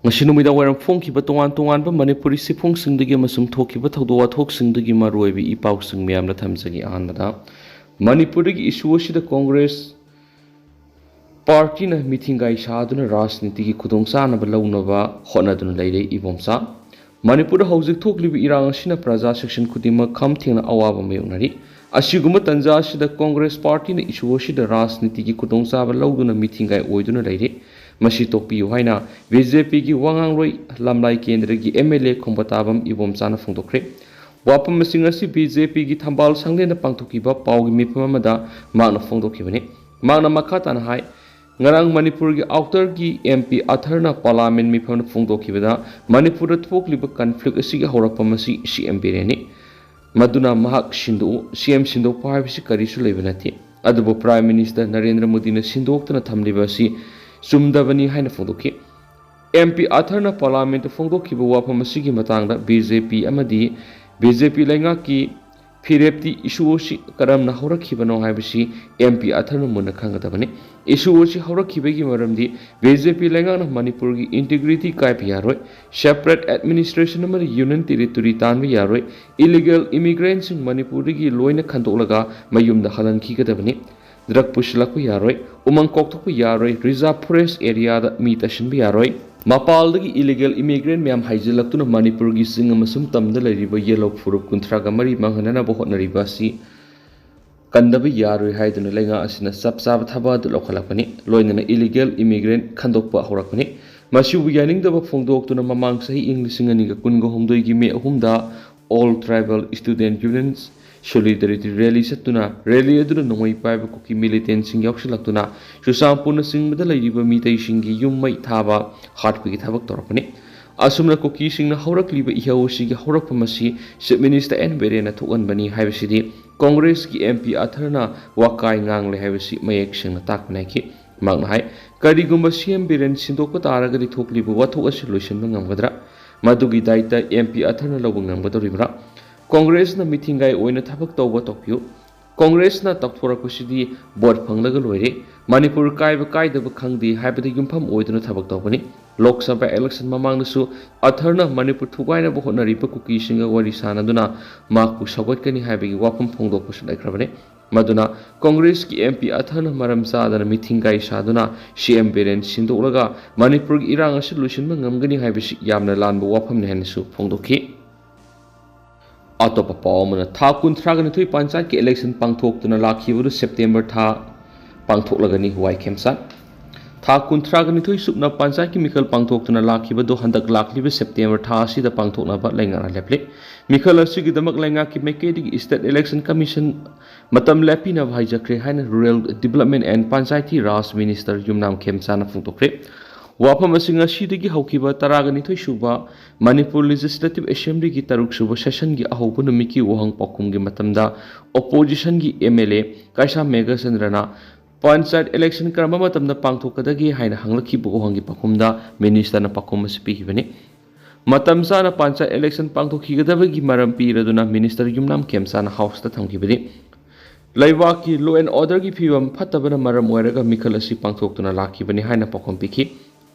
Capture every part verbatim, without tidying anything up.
ꯉꯁꯤ ꯅꯨꯃꯤꯗꯥꯡ ꯋꯥꯏꯔꯝ ꯐꯣꯡꯈꯤꯕ ꯇꯣꯉꯥꯟ ꯇꯣꯉꯥꯟꯕ ꯃꯅꯤꯄꯨꯔꯤ ꯁꯤꯐꯣꯡꯁꯤꯡꯗꯒꯤ ꯑꯃꯁꯨꯡ ꯊꯣꯛꯈꯤꯕ ꯊꯧꯗꯣꯛ ꯋꯥꯊꯣꯛꯁꯤꯡꯗꯒꯤ ꯃꯔꯨꯑꯣꯏꯕ ꯏ ꯄꯥꯎꯁꯤꯡ ꯃꯌꯥꯝꯅ ꯊꯝꯖꯒꯦ꯫ ꯑꯍꯥꯟꯕꯗ, ꯃꯅꯤꯄꯨꯔꯗꯒꯤ issue ꯑꯁꯤꯗ ꯀꯣꯡꯒ꯭ꯔꯦꯁ ꯄꯥꯔꯇꯤꯅ ꯃꯤꯊꯤꯡꯒꯥꯏ ꯁꯥꯗꯨꯅ ꯔꯥꯖꯅꯤꯇꯤꯒꯤ ꯈꯨꯗꯣꯡꯆꯥꯅꯕ ꯂꯧꯅꯕ ꯍꯣꯠꯅꯗꯨꯅ ꯂꯩꯔꯦ꯫ ꯏꯕꯣꯝꯆꯥ, ꯃꯅꯤꯄꯨꯔꯗ ꯍꯧꯖꯤꯛ ꯊꯣꯛꯂꯤꯕ ꯏꯔꯥꯡ ꯑꯁꯤꯅ ꯄ꯭ꯔꯖꯥ section ꯈꯨꯗꯤꯡꯃꯛ ꯈꯝ ꯊꯦꯡꯅ ꯑꯋꯥꯕ ꯃꯥꯌꯣꯛꯅꯔꯤ꯫ ꯑꯁꯤꯒꯨꯝꯕ ꯇꯥꯟꯖꯥ ꯑꯁꯤꯗ ꯀꯣꯡꯒ꯭ꯔꯦꯁ ꯄꯥꯔꯇꯤꯅ issue ꯑꯁꯤꯗ ꯔꯥꯖꯅꯤꯇꯤꯒꯤ ꯈꯨꯗꯣꯡꯆꯥꯕ ꯂꯧꯗꯨꯅ ꯃꯤꯊꯤꯡꯒꯥꯏ ꯑꯣꯏꯗꯨꯅ ꯂꯩꯔꯤ꯫ ꯃꯁꯤ ꯇꯣꯛꯄꯤꯌꯨ ꯍꯥꯏꯅ BJPꯒꯤ ꯋꯥꯉꯥꯡꯂꯣꯏ ꯂꯝꯂꯥꯏ ꯀꯦꯟꯗ꯭ꯔꯒꯤ MLA ꯈꯣꯡꯕꯇꯥꯕꯝ ꯏꯕꯣꯝꯆꯥꯅ ꯐꯣꯡꯗꯣꯛꯈ꯭ꯔꯦ꯫ ꯋꯥꯐꯝꯁꯤꯡ ꯑꯁꯤ BJPꯒꯤ ꯊꯝꯕꯥꯜ ꯁꯪꯂꯦꯟꯗ ꯄꯥꯡꯊꯣꯛꯈꯤꯕ ꯄꯥꯎꯒꯤ ꯃꯤꯐꯝ ꯑꯃꯗ ꯃꯍꯥꯛꯅ ꯐꯣꯡꯗꯣꯛꯈꯤꯕꯅꯤ꯫ ꯃꯍꯥꯛꯅ ꯃꯈꯥ ꯇꯥꯅ ꯍꯥꯏ, ꯉꯔꯥꯡ ꯃꯅꯤꯄꯨꯔꯒꯤ outerꯒꯤ MP ꯑꯊꯔꯅ parliament ꯃꯤꯐꯝꯗ ꯐꯣꯡꯗꯣꯛꯈꯤꯕꯗ ꯃꯅꯤꯄꯨꯔꯗ ꯊꯣꯛꯂꯤꯕ conflict ꯑꯁꯤꯒꯤ ꯍꯧꯔꯛꯐꯝ ꯑꯁꯤ CM ꯕꯤꯔꯦꯟꯅꯤ꯫ ꯃꯗꯨꯅ ꯃꯍꯥꯛ ꯁꯤꯟꯗꯣꯛꯎ, CM ꯁꯤꯟꯗꯣꯛꯄ ꯍꯥꯏꯕꯁꯤ ꯀꯔꯤꯁꯨ ꯂꯩꯕ ꯅꯠꯇꯦ꯫ ꯑꯗꯨꯕꯨ Prime Minister ꯅꯔꯦꯟꯗ꯭ꯔ ꯃꯣꯗꯤꯅ ꯁꯤꯟꯗꯣꯛꯇꯅ ꯊꯝꯂꯤꯕ ꯑꯁꯤ ꯆꯨꯝꯗꯕꯅꯤ ꯍꯥꯏꯅ ꯐꯣꯡꯗꯣꯛꯈꯤ꯫ MP ꯑꯊꯔꯅ parliamentꯇ ꯐꯣꯡꯗꯣꯛꯈꯤꯕ ꯋꯥꯐꯝ ꯑꯁꯤꯒꯤ ꯃꯇꯥꯡꯗ BJP ꯑꯃꯗꯤ BJP ꯂꯩꯉꯥꯛꯀꯤ ꯐꯤꯔꯦꯞꯇꯤ issue ꯑꯁꯤ ꯀꯔꯝꯅ ꯍꯧꯔꯛꯈꯤꯕꯅꯣ ꯍꯥꯏꯕꯁꯤ MP ꯑꯊꯔꯅ ꯃꯨꯟꯅ ꯈꯪꯒꯗꯕꯅꯤ꯫ Issue ꯑꯁꯤ ꯍꯧꯔꯛꯈꯤꯕꯒꯤ ꯃꯔꯝꯗꯤ BJP ꯂꯩꯉꯥꯛꯅ ꯃꯅꯤꯄꯨꯔꯒꯤ integrity ꯀꯥꯏꯕ ꯌꯥꯔꯣꯏ, separate administration ꯑꯃꯗꯤ union territory ꯇꯥꯟꯕ ꯌꯥꯔꯣꯏ, illegal immigrantꯁꯤꯡ ꯃꯅꯤꯄꯨꯔꯗꯒꯤ ꯂꯣꯏꯅ ꯈꯟꯗꯣꯛꯂꯒ ꯃꯌꯨꯝꯗ ꯍꯜꯍꯟꯈꯤꯒꯗꯕꯅꯤ꯫ Drug ꯄꯨꯁꯤꯜꯂꯛꯄ ꯌꯥꯔꯣꯏ, ꯎꯃꯪ ꯀꯣꯛꯊꯣꯛꯄ ꯌꯥꯔꯣꯏ, reserve forest areaꯗ ꯃꯤ ꯇꯩꯁꯤꯟꯕ ꯌꯥꯔꯣꯏ꯫ ꯃꯄꯥꯜꯗꯒꯤ illegal immigrant ꯃꯌꯥꯝ ꯍꯥꯏꯖꯤꯜꯂꯛꯇꯨꯅ ꯃꯅꯤꯄꯨꯔꯒꯤ ꯆꯤꯡ ꯑꯃꯁꯨꯡ ꯇꯝꯗ ꯂꯩꯔꯤꯕ ꯌꯦꯜꯍꯧ ꯐꯨꯔꯨꯞ ꯀꯨꯟꯊ꯭ꯔꯥꯒ ꯃꯔꯤ ꯃꯥꯡꯍꯟꯅꯅꯕ ꯍꯣꯠꯅꯔꯤꯕ ꯑꯁꯤ ꯀꯟꯗꯕ ꯌꯥꯔꯣꯏ ꯍꯥꯏꯗꯨꯅ ꯂꯩꯉꯥꯛ ꯑꯁꯤꯅ ꯆꯞ ꯆꯥꯕ ꯊꯕꯛ ꯑꯗꯨ ꯂꯧꯈꯠꯂꯛꯄꯅꯤ꯫ ꯂꯣꯏꯅꯅ illegal immigrant ꯈꯟꯗꯣꯛꯄ ꯍꯧꯔꯛꯄꯅꯤ꯫ ꯃꯁꯤꯕꯨ ꯌꯥꯅꯤꯡꯗꯕ ꯐꯣꯡꯗꯣꯛꯇꯨꯅ ꯃꯃꯥꯡ ꯆꯍꯤ ꯏꯪ ꯂꯤꯁꯤꯡ ꯑꯅꯤꯒ ꯀꯨꯟꯒ ꯍꯨꯝꯗꯣꯏꯒꯤ May ꯑꯍꯨꯝꯗ All Tribal Student Union Solidarity Rally ꯆꯠꯇꯨꯅ, rally ꯑꯗꯨꯗ ꯅꯣꯡꯃꯩ ꯄꯥꯏꯕ ꯀꯨꯀꯤ militantꯁꯤꯡ ꯌꯥꯎꯁꯤꯜꯂꯛꯇꯨꯅ ꯆꯨꯔꯆꯥꯟꯄꯨꯔꯅꯆꯤꯡꯕꯗ ꯂꯩꯔꯤꯕ ꯃꯤꯇꯩꯁꯤꯡꯒꯤ ꯌꯨꯝ ꯃꯩ ꯊꯥꯕ, ꯍꯥꯠꯄꯒꯤ ꯊꯕꯛ ꯇꯧꯔꯛꯄꯅꯤ꯫ ꯑꯁꯨꯝꯅ ꯀꯨꯀꯤꯁꯤꯡꯅ ꯍꯧꯔꯛꯂꯤꯕ ꯏꯍꯧ ꯑꯁꯤꯒꯤ ꯍꯧꯔꯛꯐꯝ ꯑꯁꯤ Chief Minister ꯑꯦꯟ ꯕꯤꯔꯦꯟꯅ ꯊꯣꯛꯍꯟꯕꯅꯤ ꯍꯥꯏꯕꯁꯤꯗꯤ ꯀꯣꯡꯒ꯭ꯔꯦꯁꯀꯤ MP ꯑꯊꯔꯅ ꯋꯥꯀꯥꯏ ꯉꯥꯡꯂꯦ ꯍꯥꯏꯕꯁꯤ ꯃꯌꯦꯛ ꯁꯦꯡꯅ ꯇꯥꯛꯄꯅꯤ ꯍꯥꯏꯈꯤ꯫ ꯃꯍꯥꯛꯅ ꯍꯥꯏ, ꯀꯔꯤꯒꯨꯝꯕ CM ꯕꯤꯔꯦꯟ ꯁꯤꯟꯗꯣꯛꯄ ꯇꯥꯔꯒꯗꯤ ꯊꯣꯛꯂꯤꯕ ꯋꯥꯊꯣꯛ ꯑꯁꯤ ꯂꯣꯏꯁꯤꯟꯕ ꯉꯝꯒꯗ꯭ꯔꯥ? ꯃꯗꯨꯒꯤ ꯗꯥꯏꯇ MP ꯑꯊꯔꯅ ꯂꯧꯕ ꯉꯝꯒꯗꯧꯔꯤꯕ꯭ꯔꯥ? ꯀꯣꯡꯒ꯭ꯔꯦꯁꯅ ꯃꯤꯊꯤꯡꯒꯥꯏ ꯑꯣꯏꯅ ꯊꯕꯛ ꯇꯧꯕ ꯇꯣꯛꯄꯤꯌꯨ꯫ ꯀꯣꯡꯒ꯭ꯔꯦꯁꯅ ꯇꯧꯊꯣꯔꯛꯄꯁꯤꯗꯤ ꯚꯣꯠ ꯐꯪꯂꯒ ꯂꯣꯏꯔꯦ, ꯃꯅꯤꯄꯨꯔ ꯀꯥꯏꯕ ꯀꯥꯏꯗꯕ ꯈꯪꯗꯦ ꯍꯥꯏꯕꯗ ꯌꯨꯝꯐꯝ ꯑꯣꯏꯗꯨꯅ ꯊꯕꯛ ꯇꯧꯕꯅꯤ꯫ ꯂꯣꯛ ꯁꯚꯥ ꯏꯂꯦꯛꯁꯟ ꯃꯃꯥꯡꯗꯁꯨ ꯑꯊꯔꯅ ꯃꯅꯤꯄꯨꯔ ꯊꯨꯒꯥꯏꯅꯕ ꯍꯣꯠꯅꯔꯤꯕ ꯀꯨꯀꯤꯁꯤꯡꯒ ꯋꯥꯔꯤ ꯁꯥꯅꯗꯨꯅ ꯃꯍꯥꯛꯄꯨ ꯁꯧꯒꯠꯀꯅꯤ ꯍꯥꯏꯕꯒꯤ ꯋꯥꯐꯝ ꯐꯣꯡꯗꯣꯛꯄꯁꯨ ꯂꯩꯈ꯭ꯔꯕꯅꯤ꯫ ꯃꯗꯨꯅ ꯀꯣꯡꯒ꯭ꯔꯦꯁꯀꯤ ꯑꯦꯝ ꯄꯤ ꯑꯊꯔꯅ ꯃꯔꯝ ꯆꯥꯗꯅ ꯃꯤꯊꯤꯡꯒꯥꯏ ꯁꯥꯗꯨꯅ ꯁꯤ ꯑꯦꯝ ꯕꯤꯔꯦꯟ ꯁꯤꯟꯗꯣꯛꯂꯒ ꯃꯅꯤꯄꯨꯔꯒꯤ ꯏꯔꯥꯡ ꯑꯁꯤ ꯂꯣꯏꯁꯤꯟꯕ ꯉꯝꯒꯅꯤ ꯍꯥꯏꯕꯁꯤ ꯌꯥꯝꯅ ꯂꯥꯟꯕ ꯋꯥꯐꯝꯅꯤ ꯍꯥꯏꯅꯁꯨ ꯐꯣꯡꯗꯣꯛꯈꯤ꯫ ꯑꯇꯣꯞꯄ ꯄꯥꯎ ꯑꯃꯅ, ꯊꯥ ꯀꯨꯟꯊ꯭ꯔꯥꯒ ꯅꯤꯊꯣꯏ ꯄꯟꯆꯥꯌꯠꯀꯤ ꯏꯂꯦꯛꯁꯟ ꯄꯥꯡꯊꯣꯛꯇꯨꯅ ꯂꯥꯛꯈꯤꯕꯗꯨ ꯁꯦꯞꯇꯦꯝꯕꯔ ꯊꯥ ꯄꯥꯡꯊꯣꯛꯂꯒꯅꯤ, ꯋꯥꯏ ꯈꯦꯝꯆꯥꯟ꯫ ꯊꯥ ꯀꯨꯟꯊ꯭ꯔꯥꯒ ꯅꯤꯊꯣꯏ ꯁꯨꯞꯅ ꯄꯟꯆꯥꯌꯠꯀꯤ ꯃꯤꯈꯜ ꯄꯥꯡꯊꯣꯛꯇꯨꯅ ꯂꯥꯛꯈꯤꯕꯗꯨ ꯍꯟꯗꯛ ꯂꯥꯛꯂꯤꯕ ꯁꯦꯞꯇꯦꯝꯕꯔ ꯊꯥ ꯑꯁꯤꯗ ꯄꯥꯡꯊꯣꯛꯅꯕ ꯂꯩꯉꯥꯛꯅ ꯂꯦꯞꯂꯦ꯫ ꯃꯤꯈꯜ ꯑꯁꯤꯒꯤꯗꯃꯛ ꯂꯩꯉꯥꯛꯀꯤ ꯃꯥꯏꯀꯩꯗꯒꯤ State Election Commission ꯃꯇꯝ ꯂꯦꯞꯄꯤꯅꯕ ꯍꯥꯏꯖꯈ꯭ꯔꯦ ꯍꯥꯏꯅ Rural Development and Panchayati Raj Minister ꯌꯨꯝꯅꯥꯝ ꯈꯦꯝꯆꯥꯅ ꯐꯣꯡꯗꯣꯛꯈ꯭ꯔꯦ꯫ ꯋꯥꯐꯝ ꯑꯁꯤ ꯉꯁꯤꯗꯒꯤ ꯍꯧꯈꯤꯕ ꯇꯔꯥꯒ ꯅꯤꯊꯣꯏ ꯁꯨꯕ ꯃꯅꯤꯄꯨꯔ Legislative Assemblyꯒꯤ ꯇꯔꯨꯛ ꯁꯨꯕ sessionꯒꯤ ꯑꯍꯧꯕ ꯅꯨꯃꯤꯠꯀꯤ ꯋꯥꯍꯪ ꯄꯥꯎꯈꯨꯝꯒꯤ ꯃꯇꯝꯗ oppositionꯒꯤ M L A Keisham ꯃꯦꯘꯆꯟꯗ꯭ꯔꯅ panchayat election ꯀꯔꯝꯕ ꯃꯇꯝꯗ ꯄꯥꯡꯊꯣꯛꯀꯗꯒꯦ ꯍꯥꯏꯅ ꯍꯪꯂꯛꯈꯤꯕ ꯋꯥꯍꯪꯒꯤ ꯄꯥꯎꯈꯨꯝꯗ ministerꯅ ꯄꯥꯎꯈꯨꯝ ꯑꯁꯤ ꯄꯤꯈꯤꯕꯅꯤ꯫ ꯃꯇꯝ ꯆꯥꯅ ꯄꯟꯆꯥꯌꯠ election ꯄꯥꯡꯊꯣꯛꯈꯤꯒꯗꯕꯒꯤ ꯃꯔꯝ ꯄꯤꯔꯗꯨꯅ minister ꯌꯨꯝꯅꯥꯝ ꯈꯦꯝꯆꯥꯅ Houseꯇ ꯊꯝꯈꯤꯕꯅꯤ꯫ ꯂꯩꯕꯥꯛꯀꯤ law and orderꯒꯤ ꯐꯤꯕꯝ ꯐꯠꯇꯕꯅ ꯃꯔꯝ ꯑꯣꯏꯔꯒ ꯃꯤꯈꯜ ꯑꯁꯤ ꯄꯥꯡꯊꯣꯛꯇꯨꯅ ꯂꯥꯛꯈꯤꯕꯅꯤ ꯍꯥꯏꯅ ꯄꯥꯎꯈꯨꯝ ꯄꯤꯈꯤ꯫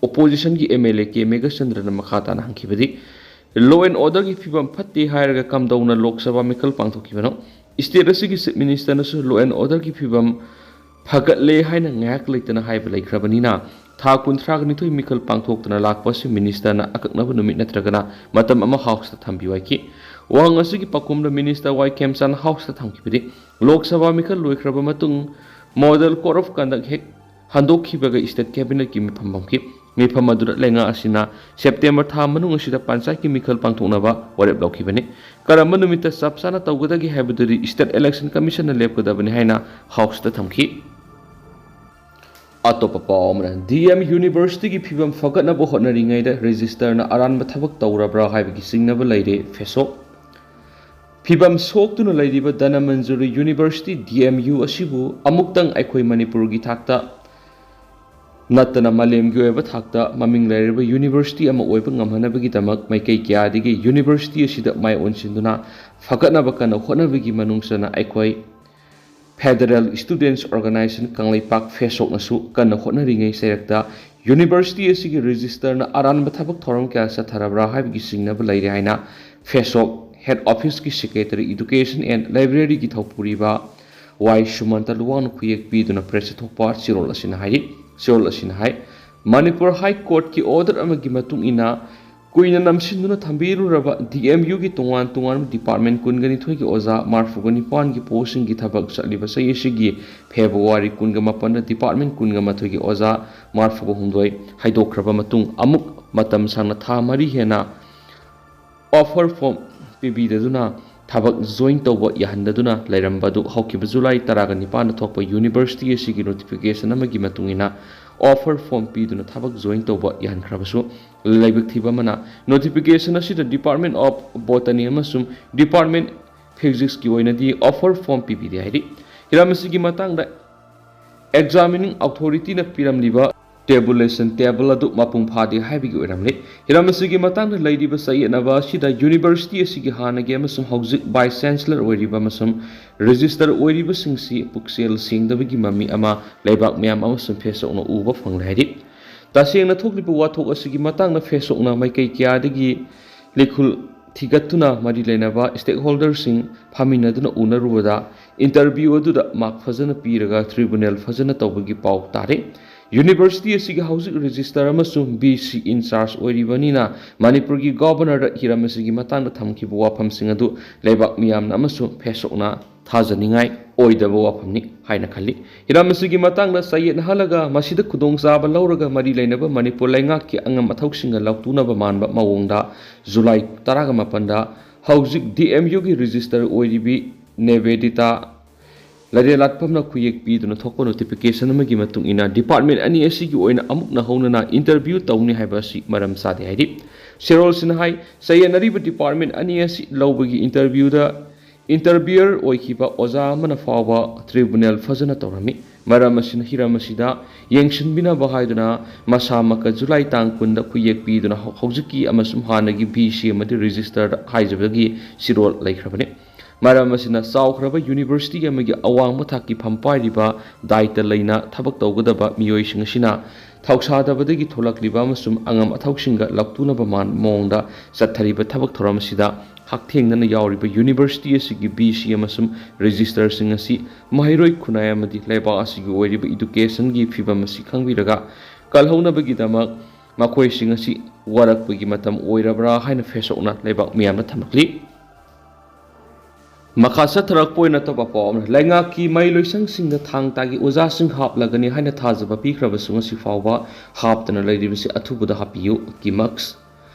Oppositionꯒꯤ M L A ꯀꯦ ꯃꯦꯘꯆꯟꯗ꯭ꯔꯅ ꯃꯈꯥ ꯇꯥꯅ ꯍꯪꯈꯤꯕꯗꯤ, law and orderꯒꯤ ꯐꯤꯕꯝ ꯐꯠꯇꯦ ꯍꯥꯏꯔꯒ ꯀꯝꯗꯧꯅ ꯂꯣꯛ ꯁꯚꯥ ꯃꯤꯈꯜ ꯄꯥꯡꯊꯣꯛꯈꯤꯕꯅꯣ? State ꯑꯁꯤꯒꯤ Chief Ministerꯅꯁꯨ law and orderꯒꯤ ꯐꯤꯕꯝ ꯐꯒꯠꯂꯦ ꯍꯥꯏꯅ ꯉꯥꯏꯍꯥꯛ ꯂꯩꯇꯅ ꯍꯥꯏꯕ ꯂꯩꯈ꯭ꯔꯕꯅꯤꯅ, ꯊꯥ ꯀꯨꯟꯊ꯭ꯔꯥꯒ ꯅꯤꯊꯣꯏ ꯃꯤꯈꯜ ꯄꯥꯡꯊꯣꯛꯇꯨꯅ ꯂꯥꯛꯄ ꯑꯁꯤ ministerꯅ ꯑꯀꯛꯅꯕ ꯅꯨꯃꯤꯠ ꯅꯠꯇ꯭ꯔꯒꯅ ꯃꯇꯝ ꯑꯃ Houseꯇ ꯊꯝꯕꯤꯌꯨ ꯍꯥꯏꯈꯤ꯫ ꯋꯥꯍꯪ ꯑꯁꯤꯒꯤ ꯄꯥꯎꯈꯨꯝꯗ minister ꯋꯥꯏ ꯈꯦꯝꯆꯥꯟ Houseꯇ ꯊꯝꯈꯤꯕꯗꯤ, ꯂꯣꯛ ꯁꯚꯥ ꯃꯤꯈꯜ ꯂꯣꯏꯈ꯭ꯔꯕ ꯃꯇꯨꯡ Model Code of Conduct ꯍꯦꯛ ꯍꯟꯗꯣꯛꯈꯤꯕꯒ State Cabinetꯀꯤ ꯃꯤꯐꯝ ꯐꯝꯈꯤ꯫ ꯃꯤꯐꯝ ꯑꯗꯨꯗ ꯂꯩꯉꯥꯛ ꯑꯁꯤꯅ ꯁꯦꯞꯇꯦꯝꯕꯔ ꯊꯥ ꯃꯅꯨꯡ ꯑꯁꯤꯗ ꯄꯟꯆꯥꯌꯠꯀꯤ ꯃꯤꯈꯜ ꯄꯥꯡꯊꯣꯛꯅꯕ ꯋꯥꯔꯦꯞ ꯂꯧꯈꯤꯕꯅꯤ꯫ ꯀꯔꯝꯕ ꯅꯨꯃꯤꯠꯇ ꯆꯞ ꯆꯥꯅ ꯇꯧꯒꯗꯒꯦ ꯍꯥꯏꯕꯗꯨꯗꯤ State Election Commissionꯅ ꯂꯦꯞꯀꯗꯕꯅꯤ ꯍꯥꯏꯅ Houseꯇ ꯊꯝꯈꯤ꯫ ꯑꯇꯣꯞꯄ ꯄꯥꯎ ꯑꯃꯅ, D M Universityꯒꯤ ꯐꯤꯕꯝ ꯐꯒꯠꯅꯕ ꯍꯣꯠꯅꯔꯤꯉꯩꯗ registrarꯅ ꯑꯔꯥꯟꯕ ꯊꯕꯛ ꯇꯧꯔꯕ꯭ꯔꯥ ꯍꯥꯏꯕꯒꯤ ꯆꯤꯡꯅꯕ ꯂꯩꯔꯦ, ꯐꯦꯁꯣ꯫ ꯐꯤꯕꯝ ꯁꯣꯛꯇꯨꯅ ꯂꯩꯔꯤꯕ Dhanamanjuri University, D M U, ꯑꯁꯤꯕꯨ ꯑꯃꯨꯛꯇꯪ ꯑꯩꯈꯣꯏ ꯃꯅꯤꯄꯨꯔꯒꯤ ꯊꯥꯛꯇ ꯅꯠꯇꯅ ꯃꯥꯂꯦꯝꯒꯤ ꯑꯣꯏꯕ ꯊꯥꯛꯇ ꯃꯃꯤꯡ ꯂꯩꯔꯕ university ꯑꯃ ꯑꯣꯏꯕ ꯉꯝꯍꯟꯅꯕꯒꯤꯗꯃꯛ ꯃꯥꯏꯀꯩ ꯀꯌꯥꯗꯒꯤ university ꯑꯁꯤꯗ ꯃꯥꯏ ꯑꯣꯟꯁꯤꯟꯗꯨꯅ ꯐꯒꯠꯅꯕ ꯀꯟꯅ ꯍꯣꯠꯅꯕꯒꯤ ꯃꯅꯨꯡ ꯆꯟꯅ ꯑꯩꯈꯣꯏ Federal Students Organization ꯀꯪꯂꯩꯄꯥꯛ ꯐꯦꯁꯣꯛꯅꯁꯨ ꯀꯟꯅ ꯍꯣꯠꯅꯔꯤꯉꯩ ꯆꯩꯔꯛꯇ ꯌꯨꯅꯤꯚꯔꯁꯤꯇꯤ ꯑꯁꯤꯒꯤ ꯔꯦꯖꯤꯁꯇꯔꯅ ꯑꯔꯥꯟꯕ ꯊꯕꯛ ꯊꯧꯔꯝ ꯀꯌꯥ ꯆꯠꯊꯔꯕ꯭ꯔꯥ ꯍꯥꯏꯕꯒꯤ ꯆꯤꯡꯅꯕ ꯂꯩꯔꯦ ꯍꯥꯏꯅ ꯐꯦꯁꯣꯛ ꯍꯦꯗ ꯑꯣꯐꯤꯁꯀꯤ ꯁꯦꯀ꯭ꯔꯦꯇꯔꯤ ꯏꯗꯨꯀꯦꯁꯟ ꯑꯦꯟ ꯂꯥꯏꯕ꯭ꯔꯦꯔꯤꯒꯤ ꯊꯧꯄꯨꯔꯤꯕ ꯋꯥꯏ ꯁꯨꯃꯟꯇ ꯂꯨꯋꯥꯡꯅ ꯈꯨꯌꯦꯛ ꯄꯤꯗꯨꯅ ꯄ꯭ꯔꯦꯁꯇ ꯊꯣꯛꯄ ꯆꯦꯔꯣꯜ ꯑꯁꯤꯅ ꯍꯥꯏꯔꯤ꯫ ꯆꯦꯔꯣꯜ ꯑꯁꯤꯅ ꯍꯥꯏ, ꯃꯅꯤꯄꯨꯔ ꯍꯥꯏ ꯀꯣꯔꯠꯀꯤ ꯑꯣꯔꯗꯔ ꯑꯃꯒꯤ ꯃꯇꯨꯡ ꯏꯟꯅ ꯀꯨꯏꯅ ꯅꯝꯁꯤꯟꯗꯨꯅ ꯊꯝꯕꯤꯔꯨꯔꯕ ꯗꯤ ꯑꯦꯝ ꯌꯨꯒꯤ ꯇꯣꯉꯥꯟ ꯇꯣꯉꯥꯟꯕ ꯗꯤꯄꯥꯔꯠꯃꯦꯟ ꯀꯨꯟꯒ ꯅꯤꯊꯣꯏꯒꯤ ꯑꯣꯖꯥ ꯃꯔꯐꯨꯒ ꯅꯤꯄꯥꯟꯒꯤ ꯄꯣꯁꯁꯤꯡꯒꯤ ꯊꯕꯛ ꯆꯠꯂꯤꯕ ꯆꯍꯤ ꯑꯁꯤꯒꯤ ꯐꯦꯕ꯭ꯔꯨꯋꯥꯔꯤ ꯀꯨꯟꯒ ꯃꯥꯄꯟꯗ ꯗꯤꯄꯥꯔꯠꯃꯦꯟ ꯀꯨꯟꯒ ꯃꯥꯊꯣꯏꯒꯤ ꯑꯣꯖꯥ ꯃꯔꯐꯨꯒ ꯍꯨꯝꯗꯣꯏ ꯍꯥꯏꯗꯣꯛꯈ꯭ꯔꯕ ꯃꯇꯨꯡ ꯑꯃꯨꯛ ꯃꯇꯝ ꯁꯥꯡꯅ ꯊꯥ ꯃꯔꯤ ꯍꯦꯟꯅ offer form ꯄꯤꯕꯤꯗꯗꯨꯅ ꯊꯕꯛ join ꯇꯧꯕ ꯌꯥꯍꯟꯗꯗꯨꯅ ꯂꯩꯔꯝꯕ ꯑꯗꯨ ꯍꯧꯈꯤꯕ ꯖꯨꯂꯥꯏ ꯇꯔꯥꯒ ꯅꯤꯄꯥꯟꯗ ꯊꯣꯛꯄ ꯌꯨꯅꯤꯚꯔꯁꯤꯇꯤ ꯑꯁꯤꯒꯤ notification ꯑꯃꯒꯤ ꯃꯇꯨꯡ ꯏꯟꯅ offer form ꯄꯤꯗꯨꯅ ꯊꯕꯛ join ꯇꯧꯕ ꯌꯥꯍꯟꯈ꯭ꯔꯕꯁꯨ ꯂꯥꯏꯕꯛ ꯊꯤꯕ ꯑꯃꯅ notification ꯑꯁꯤꯗ Department of Botany ꯑꯃꯁꯨꯡ Department Physicsꯀꯤ ꯑꯣꯏꯅꯗꯤ offer form ꯄꯤꯕꯤꯗꯦ ꯍꯥꯏꯔꯤ꯫ ꯍꯤꯔꯝ ꯑꯁꯤꯒꯤ ꯃꯇꯥꯡꯗ examining authorityꯅ ꯄꯤꯔꯝꯂꯤꯕ tabulation table ꯑꯗꯨ ꯃꯄꯨꯡ ꯐꯥꯗꯦ ꯍꯥꯏꯕꯒꯤ ꯑꯣꯏꯔꯝꯂꯦ꯫ ꯍꯤꯔꯝ ꯑꯁꯤꯒꯤ ꯃꯇꯥꯡꯗ ꯂꯩꯔꯤꯕ ꯆꯌꯦꯠꯅꯕ ꯑꯁꯤꯗ ꯌꯨꯅꯤꯚꯔꯁꯤꯇꯤ ꯑꯁꯤꯒꯤ ꯍꯥꯟꯅꯒꯤ ꯑꯃꯁꯨꯡ ꯍꯧꯖꯤꯛ vice chancellor ꯑꯣꯏꯔꯤꯕ ꯑꯃꯁꯨꯡ registrar ꯑꯣꯏꯔꯤꯕꯁꯤꯡꯁꯤ ꯄꯨꯛꯆꯦꯜ ꯁꯦꯡꯗꯕꯒꯤ ꯃꯃꯤ ꯑꯃ ꯂꯩꯕꯥꯛ ꯃꯌꯥꯝ ꯑꯃꯁꯨꯡ ꯐꯦꯁꯣꯛꯅ ꯎꯕ ꯐꯪꯂꯦ ꯍꯥꯏꯔꯤ꯫ ꯇꯁꯦꯡꯅ ꯊꯣꯛꯂꯤꯕ ꯋꯥꯊꯣꯛ ꯑꯁꯤꯒꯤ ꯃꯇꯥꯡꯗ ꯐꯦꯁꯣꯛꯅ ꯃꯥꯏꯀꯩ ꯀꯌꯥꯗꯒꯤ ꯂꯤꯈꯨꯜ ꯊꯤꯒꯠꯇꯨꯅ ꯃꯔꯤ ꯂꯩꯅꯕ stakeholderꯁꯤꯡ ꯐꯝꯃꯤꯟꯅꯗꯨꯅ ꯎꯅꯔꯨꯕꯗ interview ꯑꯗꯨꯗ mark ꯐꯖꯅ ꯄꯤꯔꯒ tribunal ꯐꯖꯅ ꯇꯧꯕꯒꯤ ꯄꯥꯎ ꯇꯥꯔꯦ꯫ ꯌꯨꯅꯤꯚꯔꯁꯤꯇꯤ ꯑꯁꯤꯒꯤ ꯍꯧꯖꯤꯛ registrar ꯑꯃꯁꯨꯡ ꯕꯤ ꯁꯤ in charge ꯑꯣꯏꯔꯤꯕꯅꯤꯅ ꯃꯅꯤꯄꯨꯔꯒꯤ ꯒꯣꯚꯔꯅꯔꯗ ꯍꯤꯔꯝ ꯑꯁꯤꯒꯤ ꯃꯇꯥꯡꯗ ꯊꯝꯈꯤꯕ ꯋꯥꯐꯝꯁꯤꯡ ꯑꯗꯨ ꯂꯩꯕꯥꯛ ꯃꯤꯌꯥꯝꯅ ꯑꯃꯁꯨꯡ ꯐꯦꯁꯣꯛꯅ ꯊꯥꯖꯅꯤꯡꯉꯥꯏ ꯑꯣꯏꯗꯕ ꯋꯥꯐꯝꯅꯤ ꯍꯥꯏꯅ ꯈꯜꯂꯤ꯫ ꯍꯤꯔꯝ ꯑꯁꯤꯒꯤ ꯃꯇꯥꯡꯗ ꯆꯌꯦꯠꯅꯍꯜꯂꯒ ꯃꯁꯤꯗ ꯈꯨꯗꯣꯡꯆꯥꯕ ꯂꯧꯔꯒ ꯃꯔꯤ ꯂꯩꯅꯕ ꯃꯅꯤꯄꯨꯔ ꯂꯩꯉꯥꯛꯀꯤ ꯑꯉꯝ ꯑꯊꯧꯁꯤꯡꯒ ꯂꯧꯇꯨꯅꯕ ꯃꯥꯟꯕ ꯃꯑꯣꯡꯗ ꯖꯨꯂꯥꯏ ꯇꯔꯥꯒ ꯃꯥꯄꯟꯗ ꯍꯧꯖꯤꯛ ꯗꯤ ꯑꯦꯝ ꯌꯨꯒꯤ registrar ꯑꯣꯏꯔꯤꯕꯤ ꯅꯦꯕꯦꯗꯤꯇꯥ ꯂꯥꯏꯔꯦꯜꯂꯥꯠꯐꯝꯅ ꯈꯨꯌꯦꯛ ꯄꯤꯗꯨꯅ ꯊꯣꯛꯄ notification ꯑꯃꯒꯤ ꯃꯇꯨꯡ ꯏꯟꯅ department ꯑꯅꯤ ꯑꯁꯤꯒꯤ ꯑꯣꯏꯅ ꯑꯃꯨꯛ ꯅꯧꯍꯧꯅꯅ interview ꯇꯧꯅꯤ ꯍꯥꯏꯕ ꯑꯁꯤ ꯃꯔꯝ ꯆꯥꯗꯦ ꯍꯥꯏꯔꯤ꯫ ꯆꯦꯔꯣꯜꯁꯤꯅ ꯍꯥꯏ, ꯆꯌꯦꯠꯅꯔꯤꯕ department ꯑꯅꯤ ꯑꯁꯤ ꯂꯧꯕꯒꯤ interviewꯗ interviewer ꯑꯣꯏꯈꯤꯕ ꯑꯣꯖꯥ ꯑꯃꯅ ꯐꯥꯎꯕ tribunal ꯐꯖꯅ ꯇꯧꯔꯝꯃꯤ꯫ ꯃꯔꯝ ꯑꯁꯤꯅ ꯍꯤꯔꯝ ꯑꯁꯤꯗ ꯌꯦꯡꯁꯤꯟꯕꯤꯅꯕ ꯍꯥꯏꯗꯨꯅ ꯃꯁꯥꯃꯛꯀ ꯖꯨꯂꯥꯏ ꯇꯥꯡ ꯀꯨꯟꯗ ꯈꯨꯌꯦꯛ ꯄꯤꯗꯨꯅ ꯍꯧ-, ꯍꯧꯖꯤꯛꯀꯤ ꯑꯃꯁꯨꯡ ꯍꯥꯟꯅꯒꯤ ꯕꯤ ꯁꯤ ꯑꯃꯗꯤ registrarꯗ ꯍꯥꯏꯖꯕꯒꯤ ꯆꯦꯔꯣꯜ ꯂꯩꯈ꯭ꯔꯕꯅꯤ꯫ ꯃꯔꯝ ꯑꯁꯤꯅ, ꯆꯥꯎꯈ꯭ꯔꯕ ꯌꯨꯅꯤꯚꯔꯁꯤꯇꯤ ꯑꯃꯒꯤ ꯑꯋꯥꯡꯕ ꯊꯥꯛꯀꯤ ꯐꯝ ꯄꯥꯏꯔꯤꯕ, ꯗꯥꯏꯇ ꯂꯩꯅ ꯊꯕꯛ ꯇꯧꯒꯗꯕ ꯃꯤꯑꯣꯏꯁꯤꯡ ꯑꯁꯤꯅ ꯊꯧꯁꯥꯗꯕꯗꯒꯤ ꯊꯣꯛꯂꯛꯂꯤꯕ ꯑꯃꯁꯨꯡ ꯑꯉꯝ ꯑꯊꯧꯁꯤꯡꯒ ꯂꯧꯇꯨꯅꯕ ꯃꯥꯟ-, ꯃꯑꯣꯡꯗ ꯆꯠꯊꯔꯤꯕ ꯊꯕꯛ ꯊꯧꯔꯝ ꯑꯁꯤꯗ ꯍꯛꯊꯦꯡꯅꯅ ꯌꯥꯎꯔꯤꯕ ꯌꯨꯅꯤꯚꯔꯁꯤꯇꯤ ꯑꯁꯤꯒꯤ ꯚꯤ ꯁꯤ ꯑꯃꯁꯨꯡ ꯔꯦꯖꯤꯁꯇꯔꯁꯤꯡ ꯑꯁꯤ ꯃꯍꯩꯔꯣꯏ ꯈꯨꯟꯅꯥꯏ ꯑꯃꯗꯤ ꯂꯩꯕꯥꯛ ꯑꯁꯤꯒꯤ ꯑꯣꯏꯔꯤꯕ ꯏꯗꯨꯀꯦꯁꯟꯒꯤ ꯐꯤꯕꯝ ꯑꯁꯤ ꯈꯪꯕꯤꯔꯒ ꯀꯜꯍꯧꯅꯕꯒꯤꯗꯃꯛ ꯃꯈꯣꯏꯁꯤꯡ ꯑꯁꯤ ꯋꯥꯔꯛꯄꯒꯤ ꯃꯇꯝ ꯑꯣꯏꯔꯕ꯭ꯔꯥ ꯍꯥꯏꯅ ꯐꯦꯁꯣꯛꯅ ꯂꯩꯕꯥꯛ ꯃꯤꯌꯥꯝꯗ ꯊꯝꯂꯛꯂꯤ꯫ ꯃꯈꯥ ꯆꯠꯊꯔꯛꯄ ꯑꯣꯏꯅ ꯑꯇꯣꯞꯄ ꯄꯥꯎ ꯑꯃꯅ, ꯂꯩꯉꯥꯛꯀꯤ ꯃꯍꯩ ꯂꯣꯏꯁꯪꯁꯤꯡꯗ ꯊꯥꯡ ꯇꯥꯒꯤ ꯑꯣꯖꯥꯁꯤꯡ ꯍꯥꯞꯂꯒꯅꯤ ꯍꯥꯏꯅ ꯊꯥꯖꯕ ꯄꯤꯈ꯭ꯔꯕꯁꯨ ꯉꯁꯤ ꯐꯥꯎꯕ ꯍꯥꯞꯇꯅ ꯂꯩꯔꯤꯕꯁꯤ ꯑꯊꯨꯕꯗ ꯍꯥꯞꯄꯤꯌꯨ, ꯀꯤꯃꯛꯁ꯫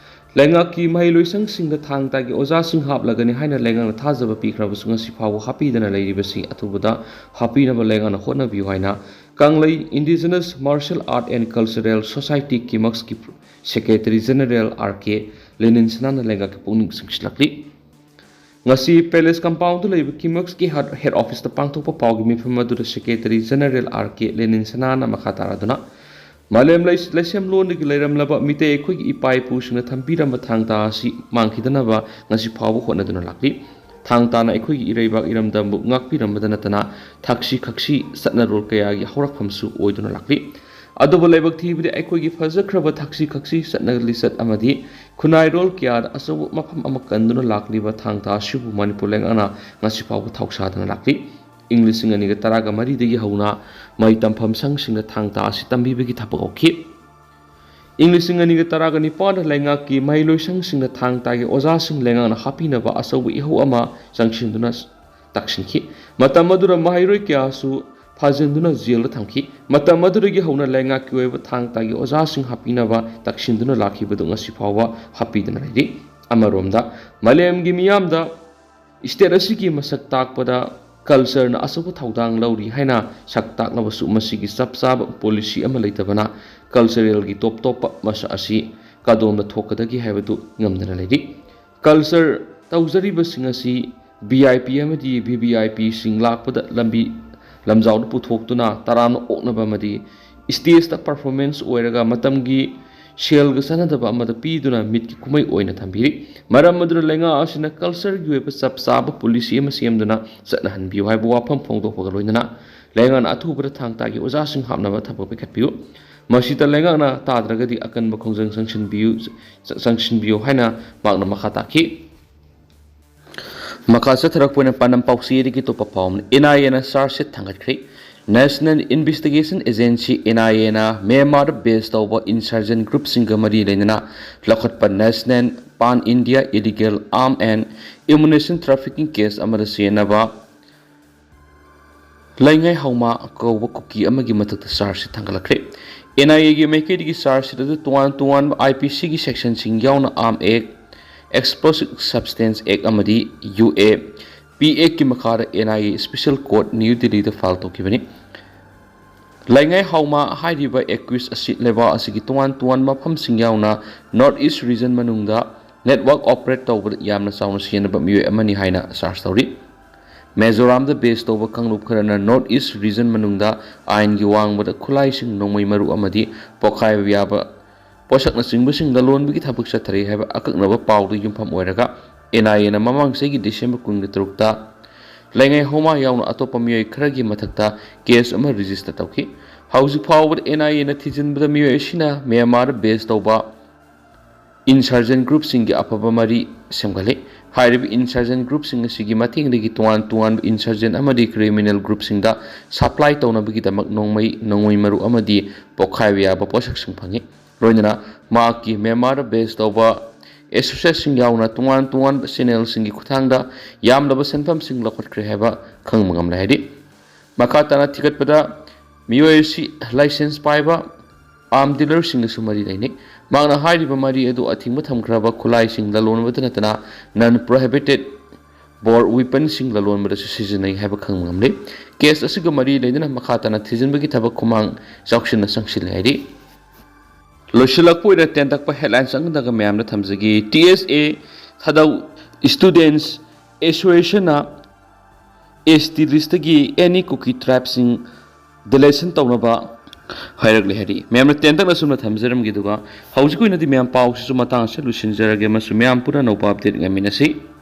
ꯂꯩꯉꯥꯛꯀꯤ ꯃꯍꯩ ꯂꯣꯏꯁꯪꯁꯤꯡꯗ ꯊꯥꯡ ꯇꯥꯒꯤ ꯑꯣꯖꯥꯁꯤꯡ ꯍꯥꯞꯂꯒꯅꯤ ꯍꯥꯏꯅ ꯂꯩꯉꯥꯛꯅ ꯊꯥꯖꯕ ꯄꯤꯈ꯭ꯔꯕꯁꯨ ꯉꯁꯤ ꯐꯥꯎꯕ ꯍꯥꯞꯄꯤꯗꯅ ꯂꯩꯔꯤꯕꯁꯤ ꯑꯊꯨꯕꯗ ꯍꯥꯞꯄꯤꯅꯕ ꯂꯩꯉꯥꯛꯅ ꯍꯣꯠꯅꯕꯤꯌꯨ ꯍꯥꯏꯅ ꯀꯪꯂꯩ Indigenous Martial Art and Cultural Society, ꯀꯤꯃꯛꯁꯀꯤ ꯁꯦꯀ꯭ꯔꯦꯇꯔꯤ ꯖꯦꯅꯔꯦꯜ ꯑꯥꯔ ꯀꯦ ꯂꯦꯅꯤꯟꯁꯅꯥꯅ ꯂꯩꯉꯥꯛꯀꯤ ꯄꯨꯛꯅꯤꯡ ꯆꯤꯡꯁꯤꯜꯂꯛꯂꯤ꯫ ꯉꯁꯤ ꯄꯦꯂꯦꯁ ꯀꯝꯄꯥꯎꯟꯗ ꯂꯩꯕ ꯀꯤꯃꯛꯁꯀꯤ ꯍꯦꯗ, ꯍꯦꯗ ꯑꯣꯐꯤꯁꯇ ꯄꯥꯡꯊꯣꯛꯄ ꯄꯥꯎꯒꯤ ꯃꯤꯐꯝ ꯑꯗꯨꯗ ꯁꯦꯀ꯭ꯔꯦꯇꯔꯤ ꯖꯦꯅꯔꯦꯜ ꯑꯥꯔ ꯀꯦ ꯂꯦꯅꯤꯟꯁꯅꯥꯅ ꯃꯈꯥ ꯇꯥꯔꯗꯨꯅ, ꯃꯥꯂꯦꯝ ꯂꯩ-, ꯂꯩꯁꯦꯝꯂꯣꯟꯗꯒꯤ ꯂꯩꯔꯝꯂꯕ ꯃꯤꯇꯩ ꯑꯩꯈꯣꯏꯒꯤ ꯏꯄꯥ ꯏꯄꯨꯁꯤꯡꯅ ꯊꯝꯕꯤꯔꯝꯕ ꯊꯥꯡ ꯇꯥ ꯑꯁꯤ ꯃꯥꯡꯈꯤꯗꯅꯕ ꯉꯁꯤ ꯐꯥꯎꯕ ꯍꯣꯠꯅꯗꯨꯅ ꯂꯥꯛꯂꯤ꯫ ꯊꯥꯡ ꯇꯥꯅ ꯑꯩꯈꯣꯏꯒꯤ ꯏꯔꯩꯕꯥꯛ ꯏꯔꯝꯗꯝꯕꯨ ꯉꯥꯛꯄꯤꯔꯝꯕꯗ ꯅꯠꯇꯅ ꯊꯛꯁꯤ ꯈꯛꯁꯤ ꯆꯠꯅꯔꯣꯜ ꯀꯌꯥꯒꯤ ꯍꯧꯔꯛꯐꯝꯁꯨ ꯑꯣꯏꯗꯨꯅ ꯂꯥꯛꯂꯤ꯫ ꯑꯗꯨꯕꯨ ꯂꯥꯏꯕꯛ ꯊꯤꯕꯗꯤ ꯑꯩꯈꯣꯏꯒꯤ ꯐꯖꯈ꯭ꯔꯕ ꯊꯛꯁꯤ ꯈꯛꯁꯤ ꯆꯠꯅ ꯂꯤꯆꯠ ꯑꯃꯗꯤ ꯈꯨꯟꯅꯥꯏꯔꯣꯜ ꯀꯌꯥꯗ ꯑꯆꯧꯕ ꯃꯐꯝ ꯑꯃ ꯀꯟꯗꯨꯅ ꯂꯥꯛꯂꯤꯕ ꯊꯥꯡ ꯇꯥ ꯑꯁꯤꯕꯨ ꯃꯅꯤꯄꯨꯔ ꯂꯩꯉꯥꯛꯅ ꯉꯁꯤ ꯐꯥꯎꯕ ꯊꯧꯁꯥꯗꯅ ꯂꯥꯛꯂꯤ꯫ ꯏꯪ ꯂꯤꯁꯤꯡ ꯑꯅꯤꯒ ꯇꯔꯥꯒ ꯃꯔꯤꯗꯒꯤ ꯍꯧꯅ ꯃꯍꯩ ꯇꯝꯐꯝ ꯁꯪꯁꯤꯡꯗ ꯊꯥꯡ ꯇꯥ ꯑꯁꯤ ꯇꯝꯕꯤꯕꯒꯤ ꯊꯕꯛ ꯍꯧꯈꯤ꯫ ꯏꯪ ꯂꯤꯁꯤꯡ ꯑꯅꯤꯒ ꯇꯔꯥꯒ ꯅꯤꯄꯥꯟꯗ ꯂꯩꯉꯥꯛꯀꯤ ꯃꯍꯩꯂꯣꯏꯁꯪꯁꯤꯡꯗ ꯊꯥꯡ ꯇꯥꯒꯤ ꯑꯣꯖꯥꯁꯤꯡ ꯂꯩꯉꯥꯛꯅ ꯍꯥꯞꯄꯤꯅꯕ ꯑꯆꯧꯕ ꯏꯍꯧ ꯑꯃ ꯆꯪꯁꯤꯟꯗꯨꯅ ꯇꯥꯛꯁꯤꯟꯈꯤ꯫ ꯃꯇꯝ ꯑꯗꯨꯗ ꯃꯍꯩꯔꯣꯏ ꯀꯌꯥꯁꯨ ꯐꯥꯖꯤꯟꯗꯨꯅ ꯖꯦꯜꯗ ꯊꯝꯈꯤ꯫ ꯃꯇꯝ ꯑꯗꯨꯗꯒꯤ ꯍꯧꯅ ꯂꯩꯉꯥꯛꯀꯤ ꯑꯣꯏꯕ ꯊꯥꯡ ꯇꯥꯒꯤ ꯑꯣꯖꯥꯁꯤꯡ ꯍꯥꯞꯄꯤꯅꯕ ꯇꯛꯁꯤꯟꯗꯨꯅ ꯂꯥꯛꯈꯤꯕꯗꯨ ꯉꯁꯤ ꯐꯥꯎꯕ ꯍꯥꯞꯄꯤꯗꯨꯅ ꯂꯩꯔꯤ꯫ ꯑꯃꯔꯣꯝꯗ, ꯃꯥꯂꯦꯝꯒꯤ ꯃꯤꯌꯥꯝꯗ ꯏꯁꯇꯦꯠ ꯑꯁꯤꯒꯤ ꯃꯁꯛ ꯇꯥꯛꯄꯗ ꯀꯜꯆꯔꯅ ꯑꯆꯧꯕ ꯊꯧꯗꯥꯡ ꯂꯧꯔꯤ ꯍꯥꯏꯅ ꯁꯛ ꯇꯥꯛꯂꯕꯁꯨ, ꯃꯁꯤꯒꯤ ꯆꯞ ꯆꯥꯕ ꯄꯣꯂꯤꯁꯤ ꯑꯃ ꯂꯩꯇꯕꯅ ꯀꯜꯆꯔꯦꯜꯒꯤ ꯇꯣꯞ ꯇꯣꯞꯄ ꯃꯁꯛ ꯑꯁꯤ ꯀꯗꯣꯝꯗ ꯊꯣꯛꯀꯗꯒꯦ ꯍꯥꯏꯕꯗꯨ ꯉꯝꯗꯅ ꯂꯩꯔꯤ꯫ ꯀꯜꯆꯔ ꯇꯧꯖꯔꯤꯕꯁꯤꯡ ꯑꯁꯤ ꯚꯤ ꯑꯥꯏ ꯄꯤ ꯑꯃꯗꯤ ꯚꯤ ꯚꯤ ꯑꯥꯏ ꯄꯤꯁꯤꯡ ꯂꯥꯛꯄꯗ ꯂꯝꯕꯤ ꯂꯝꯖꯥꯎꯗ ꯄꯨꯊꯣꯛꯇꯨꯅ ꯇꯔꯥꯝꯅ ꯑꯣꯛꯅꯕ ꯑꯃꯗꯤ ꯁ꯭ꯇꯦꯖꯇ ꯄꯔꯐꯣꯔꯃꯦꯟꯁ ꯑꯣꯏꯔꯒ ꯃꯇꯝꯒꯤ ꯁꯦꯜꯒ ꯆꯥꯟꯅꯗꯕ ꯑꯃꯗ ꯄꯤꯗꯨꯅ ꯃꯤꯠꯀꯤ ꯀꯨꯝꯍꯩ ꯑꯣꯏꯅ ꯊꯝꯕꯤꯔꯤ꯫ ꯃꯔꯝ ꯑꯗꯨꯅ ꯂꯩꯉꯥꯛ ꯑꯁꯤꯅ ꯀꯜꯆꯔꯒꯤ ꯑꯣꯏꯕ ꯆꯞ ꯆꯥꯕ ꯄꯣꯂꯤꯁꯤ ꯑꯃ ꯁꯦꯝꯗꯨꯅ ꯆꯠꯅꯍꯟꯕꯤꯌꯨ ꯍꯥꯏꯕ ꯋꯥꯐꯝ ꯐꯣꯡꯗꯣꯛꯄꯒ ꯂꯣꯏꯅꯅ ꯂꯩꯉꯥꯛꯅ ꯑꯊꯨꯕꯗ ꯊꯥꯡ ꯇꯥꯒꯤ ꯑꯣꯖꯥꯁꯤꯡ ꯍꯥꯞꯅꯕ ꯊꯕꯛ ꯄꯥꯏꯈꯠꯄꯤꯌꯨ꯫ ꯃꯁꯤꯗ ꯂꯩꯉꯥꯛꯅ ꯇꯥꯗ꯭ꯔꯒꯗꯤ ꯑꯀꯟꯕ ꯈꯣꯡꯖꯪ ꯆꯪꯁꯤꯟꯕꯤꯌꯨ, ꯆꯪꯁꯤꯟꯕꯤꯌꯨ ꯍꯥꯏꯅ ꯃꯍꯥꯛꯅ ꯃꯈꯥ ꯇꯥꯈꯤ꯫ ꯃꯈꯥ ꯆꯠꯊꯔꯛꯄ ꯑꯣꯏꯅ ꯄꯥꯟꯗꯝ ꯄꯥꯎꯆꯦꯗꯒꯤ ꯑꯇꯣꯞꯄ ꯄꯥꯎ ꯑꯃꯅ, ꯑꯦꯟ ꯑꯥꯏ ꯑꯦꯅ ꯆꯥꯔꯖ ꯁꯤꯠ ꯊꯥꯡꯒꯠꯈ꯭ꯔꯦ꯫ National Investigation Agency, N I ꯑꯦꯅ ꯃ꯭ꯌꯥꯟꯃꯥꯔꯗ ꯕꯦꯁ ꯇꯧꯕ ꯏꯟꯁꯔꯖꯦꯟ ꯒ꯭ꯔꯨꯞꯁꯤꯡꯒ ꯃꯔꯤ ꯂꯩꯅꯅ ꯂꯧꯈꯠꯄ National Pan India Illegal Arm and Ammunition Trafficking Case ꯑꯃꯗ ꯆꯦꯟꯅꯕ ꯂꯩꯉꯥꯏ ꯍꯥꯎꯃꯥ ꯀꯧꯕ ꯀꯨꯀꯤ ꯑꯃꯒꯤ ꯃꯊꯛꯇ ꯆꯥꯔꯖ ꯁꯤꯠ ꯊꯥꯡꯒꯠꯂꯛꯈ꯭ꯔꯦ꯫ ꯑꯦꯟ ꯑꯥꯏ ꯑꯦꯒꯤ ꯃꯥꯏꯀꯩꯗꯒꯤ ꯆꯥꯔꯖ ꯁꯤꯠ ꯑꯗꯨ ꯇꯣꯉꯥꯟ ꯇꯣꯉꯥꯟꯕ ꯑꯥꯏ ꯄꯤ ꯁꯤꯒꯤ ꯁꯦꯛꯁꯟꯁꯤꯡ ꯌꯥꯎꯅ arms act, Explosive Substance Act ꯑꯃꯗꯤ ꯌꯨ ꯑꯦ ꯄꯤ ꯑꯦꯛꯀꯤ ꯃꯈꯥꯗ N I A special court new ꯗꯤꯜꯂꯤꯗ ꯐꯥꯏꯜ ꯇꯧꯈꯤꯕꯅꯤ꯫ ꯂꯩꯉꯥꯏ ꯍꯥꯎꯃꯥ ꯍꯥꯏꯔꯤꯕ ꯑꯦꯀ꯭ꯌꯨꯁ ꯑꯁꯤ ꯂꯩꯕꯥꯛ ꯑꯁꯤꯒꯤ ꯇꯣꯉꯥꯟ ꯇꯣꯉꯥꯟꯕ ꯃꯐꯝꯁꯤꯡ ꯌꯥꯎꯅ ꯅꯣꯔꯠ ꯏꯁ ꯔꯤꯖꯟ ꯃꯅꯨꯡꯗ ꯅꯦꯠꯋꯥꯔꯛ ꯑꯣꯄꯔꯦꯠ ꯇꯧꯕꯗ ꯌꯥꯝꯅ ꯆꯥꯎꯅ ꯁꯤꯖꯤꯟꯅꯕ ꯃꯤꯑꯣꯏ ꯑꯃꯅꯤ ꯍꯥꯏꯅ ꯆꯥꯔꯖ ꯇꯧꯔꯤ꯫ ꯃꯤꯖꯣꯔꯥꯝꯗ ꯕꯦꯁ ꯇꯧꯕ ꯀꯥꯡꯂꯨꯞ ꯈꯔꯅ ꯅꯣꯔꯠ ꯏꯁ ꯔꯤꯖꯟ ꯃꯅꯨꯡꯗ ꯑꯥꯏꯟꯒꯤ ꯋꯥꯡꯃꯗ ꯈꯨꯠꯂꯥꯏꯁꯤꯡ, ꯅꯣꯡꯃꯩ ꯃꯔꯨ ꯑꯃꯗꯤ ꯄꯣꯈꯥꯏꯕ ꯌꯥꯕ ꯄꯣꯠꯁꯛꯅꯆꯤꯡꯕꯁꯤꯡ ꯂꯂꯣꯟꯕꯒꯤ ꯊꯕꯛ ꯆꯠꯊꯔꯤ ꯍꯥꯏꯕ ꯑꯀꯛꯅꯕ ꯄꯥꯎꯗ ꯌꯨꯝꯐꯝ ꯑꯣꯏꯔꯒ ꯑꯦꯟ ꯑꯥꯏ ꯑꯦꯅ ꯃꯃꯥꯡ ꯆꯍꯤꯒꯤ ꯗꯤꯁꯦꯝꯕꯔ ꯀꯨꯟꯒ ꯇꯔꯨꯛꯇ ꯂꯩꯉꯥꯏ ꯍꯣꯃꯥ ꯌꯥꯎꯅ ꯑꯇꯣꯞꯄ ꯃꯤꯑꯣꯏ ꯈꯔꯒꯤ ꯃꯊꯛꯇ ꯀꯦꯁ ꯑꯃ ꯔꯦꯖꯤꯁꯇꯔ ꯇꯧꯈꯤ꯫ ꯍꯧꯖꯤꯛ ꯐꯥꯎꯕꯗ ꯑꯦꯟ ꯑꯥꯏ ꯑꯦꯅ ꯊꯤꯖꯤꯟꯕꯗ ꯃꯤꯑꯣꯏ ꯑꯁꯤꯅ ꯃ꯭ꯌꯥꯟꯃꯥꯔꯗ ꯕꯦꯁ ꯇꯧꯕ ꯏꯟꯁꯔꯖꯦꯟ ꯒ꯭ꯔꯨꯞꯁꯤꯡꯒꯤ ꯑꯐꯕ ꯃꯔꯤ ꯁꯦꯝꯒꯠꯂꯤ꯫ ꯍꯥꯏꯔꯤꯕ ꯏꯟꯁꯔꯖꯦꯟ ꯒ꯭ꯔꯨꯞꯁꯤꯡ ꯑꯁꯤꯒꯤ ꯃꯇꯦꯡꯗꯒꯤ ꯇꯣꯉꯥꯟ ꯇꯣꯉꯥꯟꯕ ꯏꯟꯁꯔꯖꯦꯟ ꯑꯃꯗꯤ ꯀ꯭ꯔꯤꯃꯤꯅꯦꯜ ꯒ꯭ꯔꯨꯞꯁꯤꯡꯗ ꯁꯄ꯭ꯂꯥꯏ ꯇꯧꯅꯕꯒꯤꯗꯃꯛ ꯅꯣꯡꯃꯩ, ꯅꯣꯡꯃꯩ ꯃꯔꯨ ꯑꯃꯗꯤ ꯄꯣꯈꯥꯏꯕ ꯌꯥꯕ ꯄꯣꯠꯁꯛꯁꯤꯡ ꯐꯪꯉꯤ꯫ ꯂꯣꯏꯅꯅ ꯃꯍꯥꯛꯀꯤ ꯃ꯭ꯌꯥꯟꯃꯥꯔꯗ ꯕꯦꯁ ꯇꯧꯕ ꯑꯦꯁꯣꯁꯤꯌꯦꯠꯁꯤꯡ ꯌꯥꯎꯅ ꯇꯣꯉꯥꯟ ꯇꯣꯉꯥꯟꯕ ꯆꯦꯅꯦꯜꯁꯤꯡꯒꯤ ꯈꯨꯠꯊꯥꯡꯗ ꯌꯥꯝꯂꯕ ꯁꯦꯟꯐꯝꯁꯤꯡ ꯂꯧꯈꯠꯈ꯭ꯔꯦ ꯍꯥꯏꯕ ꯈꯪꯕ ꯉꯝꯂꯦ ꯍꯥꯏꯔꯤ꯫ ꯃꯈꯥ ꯇꯥꯅ ꯊꯤꯒꯠꯄꯗ ꯃꯤꯑꯣꯏ ꯑꯁꯤ ꯂꯥꯏꯁꯦꯟꯁ ꯄꯥꯏꯕ ꯑꯥꯔꯝ ꯗꯤꯂꯔꯁꯤꯡꯒꯁꯨ ꯃꯔꯤ ꯂꯩꯅꯩ꯫ ꯃꯍꯥꯛꯅ ꯍꯥꯏꯔꯤꯕ ꯃꯔꯤ ꯑꯗꯨ ꯑꯊꯤꯡꯕ ꯊꯝꯈ꯭ꯔꯕ ꯈꯨꯠꯂꯥꯏꯁꯤꯡ ꯂꯂꯣꯟꯕꯗ ꯅꯠꯇꯅ ꯅꯟ ꯄ꯭ꯔꯣꯍꯤꯕꯤꯇꯦꯠ ꯕꯣꯔ ꯋꯤꯄꯟꯁꯤꯡ ꯂꯂꯣꯟꯕꯗꯁꯨ ꯁꯤꯖꯤꯟꯅꯩ ꯍꯥꯏꯕ ꯈꯪꯕ ꯉꯝꯂꯦ꯫ ꯀꯦꯁ ꯑꯁꯤꯒ ꯃꯔꯤ ꯂꯩꯅꯅ ꯃꯈꯥ ꯇꯥꯅ ꯊꯤꯖꯤꯟꯕꯒꯤ ꯊꯕꯛ ꯈꯨꯃꯥꯡ ꯆꯥꯎꯁꯤꯟꯅ ꯆꯪꯁꯤꯜꯂꯦ ꯍꯥꯏꯔꯤ꯫ ꯂꯣꯏꯁꯤꯜꯂꯛꯄ ꯑꯣꯏꯅ ꯇꯦꯟꯇꯛꯄ ꯍꯦꯗꯂꯥꯏꯟꯁ ꯑꯃꯗꯒ ꯃꯌꯥꯝꯗ ꯊꯝꯖꯒꯦ꯫ ꯇꯤ ꯑꯦꯁ ꯑꯦ ꯊꯥꯗꯧ ꯁ꯭ꯇꯨꯗꯦꯟꯠꯁ ꯑꯦꯁꯣꯁꯤꯌꯦꯁꯟꯅ ꯑꯦꯁ ꯇꯤ ꯂꯤꯁꯇꯒꯤ ꯑꯦꯅꯤ ꯀꯨꯀꯤ ꯇ꯭ꯔꯥꯏꯕꯁꯤꯡ ꯗꯤꯂꯤꯁꯟ ꯇꯧꯅꯕ ꯍꯥꯏꯔꯛꯂꯦ ꯍꯥꯏꯔꯛꯏ꯫ ꯃꯌꯥꯝꯅ ꯇꯦꯟꯇꯛꯅ ꯁꯨꯝꯅ ꯊꯝꯖꯔꯝꯒꯦ, ꯑꯗꯨꯒ ꯍꯧꯖꯤꯛꯀꯤ ꯑꯣꯏꯅꯗꯤ ꯃꯌꯥꯝ ꯄꯥꯎꯁꯤꯁꯨ ꯃꯇꯥꯡ ꯑꯁꯤꯗ ꯂꯣꯏꯁꯤꯟꯖꯔꯒꯦ ꯑꯃꯁꯨꯡ ꯃꯌꯥꯝ ꯄꯨꯟꯅ ꯑꯅꯧꯕ update ꯉꯥꯏꯃꯤꯟꯅꯁꯤ꯫